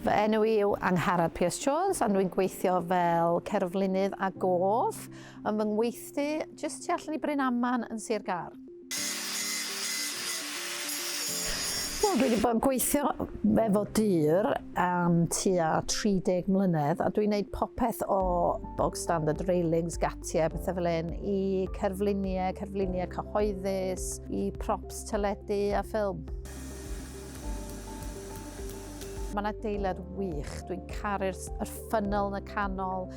Fy enw i yw Angharad Pierce Jones a dwi'n gweithio fel cerflunydd a gof yn fy ngweithdy jyst tu allan i Bryn Aman yn Sir Gâr. Wel, dwi wedi bod yn gweithio efo dur am tua 30 mlynedd a dwi'n gwneud popeth o bog standard railings, gatiau, pethau fel hyn, i cerfluniau, cerfluniau cyhoeddus, i props teledu a ffilm. Mae'n adeilad wych. Dwi'n caru'r yr ffynol yn y canol,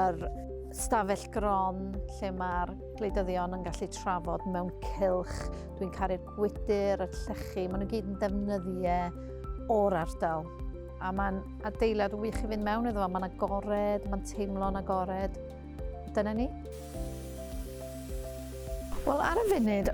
yr stafell gron lle mae'r gwleidyddion yn gallu trafod mewn cylch. Dwi'n caru'r gwydr, y llechi, maen nhw gyd yn defnyddiau o'r ardal. A mae'n adeilad wych i fynd mewn iddo fo, mae'n agored, mae'n teimlo'n agored. Dyna ni. Wel, ar y funud,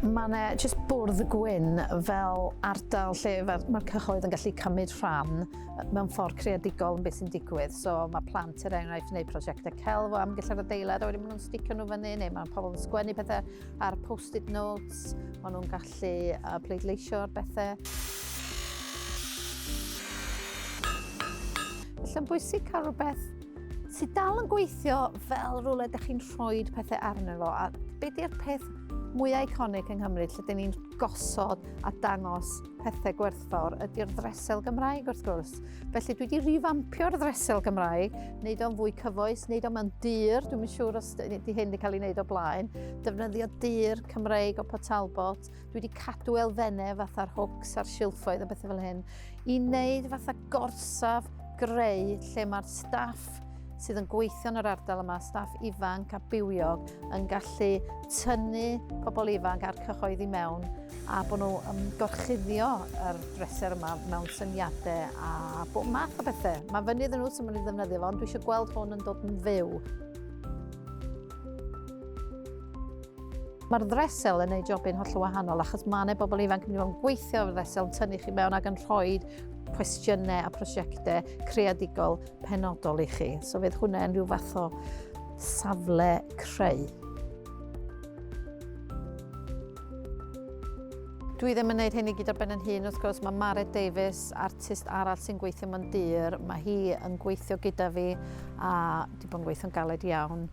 mae yna jyst bwrdd gwyn fel ardal lle mae'r cyhoedd yn gallu cymryd rhan mewn ffordd creadigol yn beth sy'n digwydd. So mae plant, er enghraifft, yn gwneud prosiectau celf o amgylch yr adeilad, a wedyn maen nhw'n sticio nhw fyny, neu mae pobl yn sgwennu pethau ar post-it notes, maen nhw'n gallu pleidleisio ar bethau. Felly yn bwysig cael rhywbeth sydd dal yn gweithio fel rhywle ydych chi'n rhoi pethau arno fo. A be di'r peth mwyaf eiconig yng Nghymru lle dyn ni'n gosod a dangos pethau gwerthfawr ydy'r ddresel Gymraeg wrth gwrs. Felly dwi wedi rifampio'r ddresel Gymraeg, wneud o'n fwy cyfoes, wneud o'n mewn dur, dwi'n yn siŵr os di hyn wedi cael ei wneud o blaen, defnyddio dur Cymreig o Port Talbot, dwi wedi cadw elfennau fatha'r hooks a'r silffoedd a bethau fel hyn, i wneud fatha gorsaf greu lle mae'r staff sydd yn gweithio yn yr ardal yma, staff ifanc a bywiog, yn gallu tynnu pobl ifanc a'r cyhoedd i mewn a bod nhw yn gorchuddio yr dresser yma mewn syniadau a bob math o bethau. Mae fyny iddyn nhw sy'n mynd i ddefnyddio fo, ond dwi eisiau gweld hwn yn dod yn fyw. Mae'r ddresel yn ei jobyn hollol wahanol achos mae yna bobl ifanc yn mynd i fod yn gweithio efo'r ddresel, yn tynnu chi mewn ac yn rhoi cwestiynau a prosiectau creadigol penodol i chi. So fydd hwnna yn rhyw fath o safle creu. Dwi ddim yn gwneud hyn i gyd ar ben yn hun, wrth gwrs. Mae Mared Davies, artist arall sy'n gweithio mewn dur, mae hi yn gweithio gyda fi a di bod yn gweithio'n galed iawn.